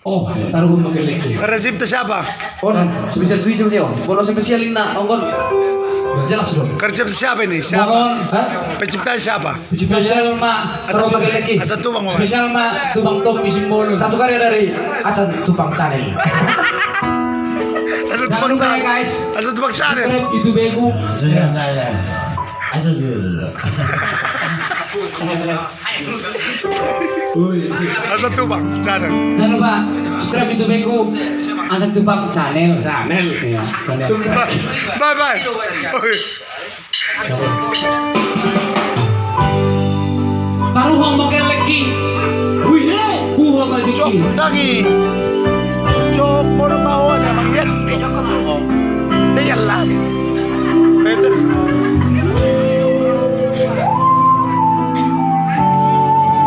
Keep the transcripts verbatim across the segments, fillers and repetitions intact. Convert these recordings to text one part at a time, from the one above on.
Oh, taruhon ma gellengki. Karena cipta siapa? On, spesial tu i, spesial. Molo spesial inna, ongkon. Jelas do. Karena cipta siapa ini? Siapa? Molo on, ha? Penciptanya siapa? Spesial ma, taruhon ma gellengki. Asa Tubang, Bang. Spesial ma, Tubang Tommy Simbolon. Satu karya dari Asa Tubang Channel. Asa Tubang Channel. Jangan lupa ya, guys. Asa Tubang Channel. Subscribe YouTube-ku. Iya, iya, iya. Aduh, dulu. Asa Tubang Channel. Jangan lupa subscribe YouTube-ku, Asa Tubang Channel. Channel. Iya, channel. Bye, bye, bye. Oi. Taruhon ma gellengki. Wih, buha ma jengki. Cok, dangi. Cok, bodo ma on, emang iya. Iyalah. Betul.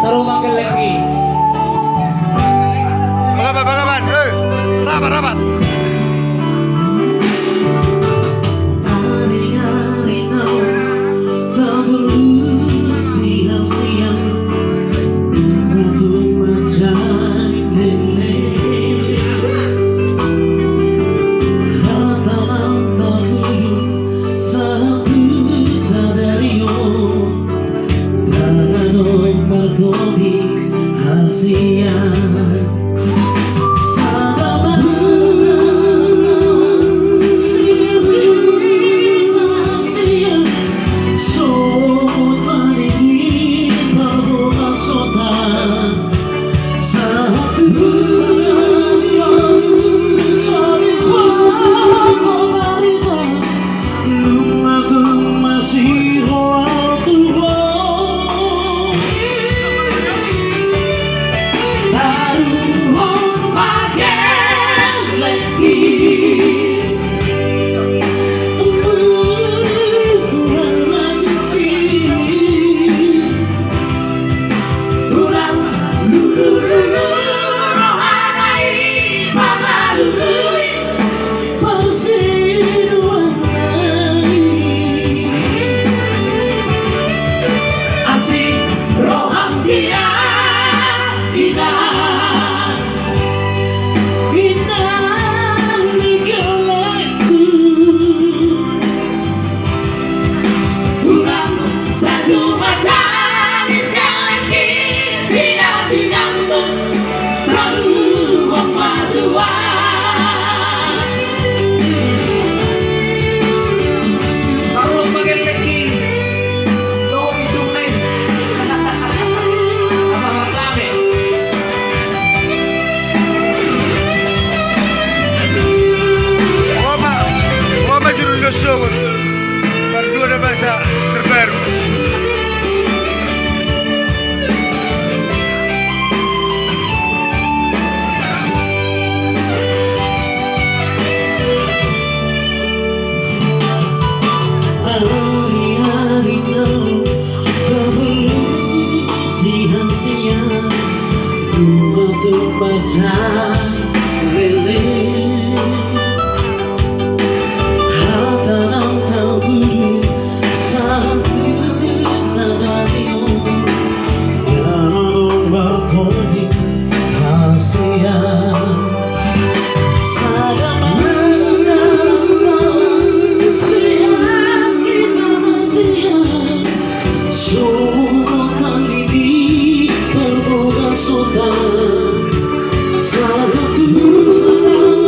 Taruhon ma gellengki. Bagaban, bagaban. Eh, rapat, rapat. Ari-ari na taberlus siang-siang, batu macam lele. Hata na taberlus satu sadari on, tangan on martopi hasian. Parsiduan nai. Asi roham dia, ina, ina ni gellengku. Hurang satu matangis gellengki, dia pinangkut baru pematuan. Baru pakai lagi. Lo hidup nih. Sama kami. Wama, wama juru lo sogot. Pardua na basa terbaru. Ari-ari na taberlus siang-siang, tupa-tupa calele. Hata na taberlus satu sadari on, tangan on martopi hasian. Sada marana sian hita hasian. Sogot hali ni parbogason ta. Sada tu sada.